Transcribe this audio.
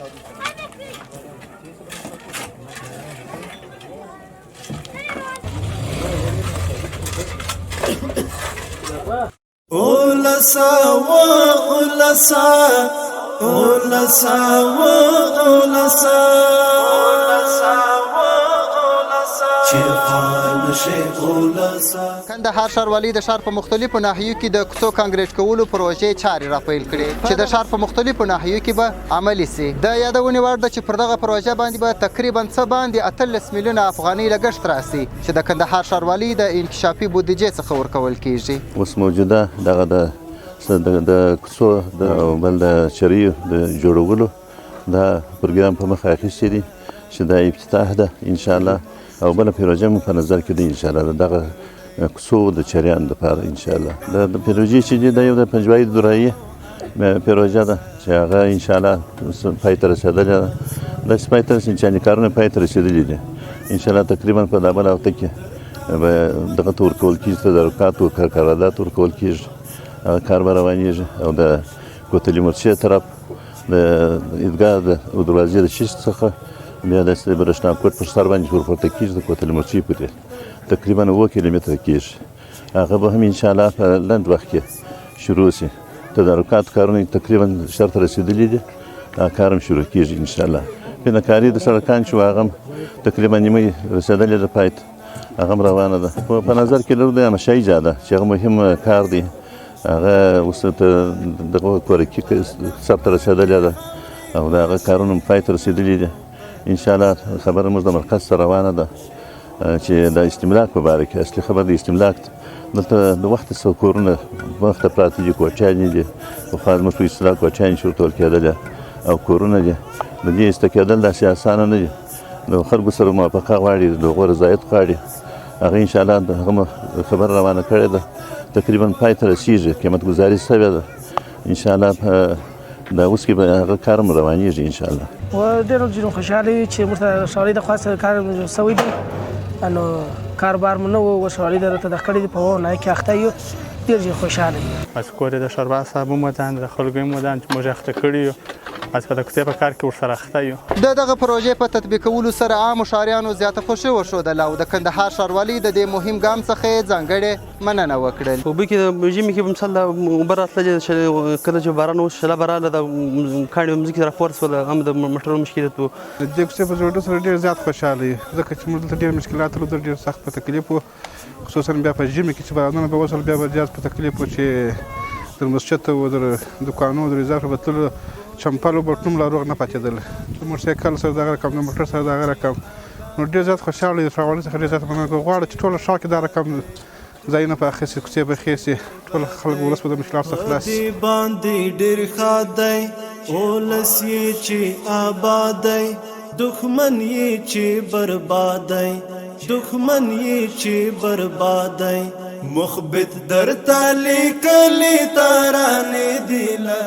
اولسا و اولسا، اولسا و اولسا، چې خوار نشي اولسا. کندهار ښاروالۍ د ښار په مختلفو ناحیو کې د کوڅو کانکریټ کولو پروژې چارې راپیل کړې، چې د ښار په مختلفو ناحیو کې به عملي سي. د یادونې وړ ده چې پر دغه پروژه باندې به تقریبا څه باندې 18 میلیونه افغانۍ لګښت راسي، چې د کندهار ښاروالۍ د انکشافي بودیجې څخه ورکول کیږي. اوس موجوده دغه د کوڅو د بل د چریو د جوړولو دا پروګرام په مخه اخیستی دی، چې دا افتتاح ده انشاءالله، او بله پروژه مو په نظر کې ده انشاءالله، دغه کوڅو د چریانو دپاره انشاءالله. د پروژې چې دی، دا یو د پنجوايي دورایي پروژه ده، چې هغه انشاءالله پای ته رسېدلې ده. داسې پای ته رسېدلې چې کارونه پای ته رسېدلي دي انشاءالله. تقریبا په دا بله هفته کې به دغه ته ورکول کېږي، تدارکات او قرارداد ورکول کېږي، هغه کار به روانېږي. او د کوتلي مرچې طرف د عیدګاه د دروازې د شیش څخه بیا داسې د برېښنا کوټ پر سر باندې ورپورته کېږي، د کوتلي مرچې پورې تقریبا 7 کیلومتره کېږي، هغه به هم انشاءالله په لنډ وخت کې شروع شي. تدارکات کارونه تقریبا سر ته رسېدلي دي، هغه کار هم شروع کېږي انشاءالله. پینکاري د سړکان چې هغه هم تقریبا نیمه رسېدلې ده پای ته، هغه هم روانه ده. په نظر کې لرو د همشاهي جاده، چې هغه مهم کار دی، هغه اوس ته دغه کورکي سر ته رسېدلې ده او د هغه کارونه هم پای ته رسېدلي دي انشاءالله. خبره موږ د مرکز سره روانه ده، چې د استملاک په باره کې، اصلي خبره د استملاک دلته د وخت څه کورونه مخته پراته دي، کوټیانې دي، پخوا زموږ په اصطلاح کوټیانې چې ورته ویل کېدلې، او کورونه دي. د دې ایسته کېدل داسې اسانه نه دي، د خلکو سره موافقه غواړي، د هغو رضایت غواړي. هغه انشاءالله د هغه خبره روانه کړې ده، تقریبا پای ته رسېږي، قیمت ګذاري شوې ده انشاءالله. په دا اوس کې به هغه کار هم روانېږي انشاءالله. و ډېر ځینو خوشحاله یو چې موږ ته ښاروالۍ د خوا څخه کار شوی دی، نو کاروبار مو نه و، اوس ښاروالۍ درته د کړی دی، په نه کې اخته یو، ډېر ډېر خوشحاله یو. بس کور یې د ښاروال صاحب هم ودان، د خلکو هم ودان چې موږ اخته کړي یو، بس په د کوڅې په کار کې ورسره اخته یو. د دغه پروژې په تطبیقولو سره عامو ښاریانو زیاته خوښي وښودله او د کندهار ښاروالۍ د دې مهم ګام څخه یې ځانګړې مننه وکړل. اوبه کې د ژمي کې مثال د اوبه راتللې، کله چې باران وشو شله به راغله، د کاڼي مځکې راپورته شوله، هم د موټرو مشکلات وو. د دې کوڅې په جوړېدو سره ډېر زیات خوشحاله یو، ځکه چې موږ دلته ډېر مشکلات لرو، ډېر سخت په تکلیف وو، خصوصا بیا په ژمي کې چې بارانونه به وشول، بیا به زیات په تکلیف وو، چې تر مسجد ته و، تر دوکانو در ریزرف به تللو، چمپل او بټنوم لا روغ نه پاتېدل، د موټرسایکل سره دغه رقم، د موټر سره دغه رقم. نو ډېر زیات خوشحاله یو، ښاروالۍ څخه ډېر زیات مننه کوو. غواړو چې ټوله ښار کې دا رقم ځایونه پاخه شي، کوڅې پخې شي، ټول خلک ولس به د مشکلاتو څخه خلاص شي. باندې ډېر ښاد دی ولس یې چې آباد دی، دښمن یې چې برباد دی، دښمن یې چې برباد دی. مخبت درته لیکلي ترانې دي له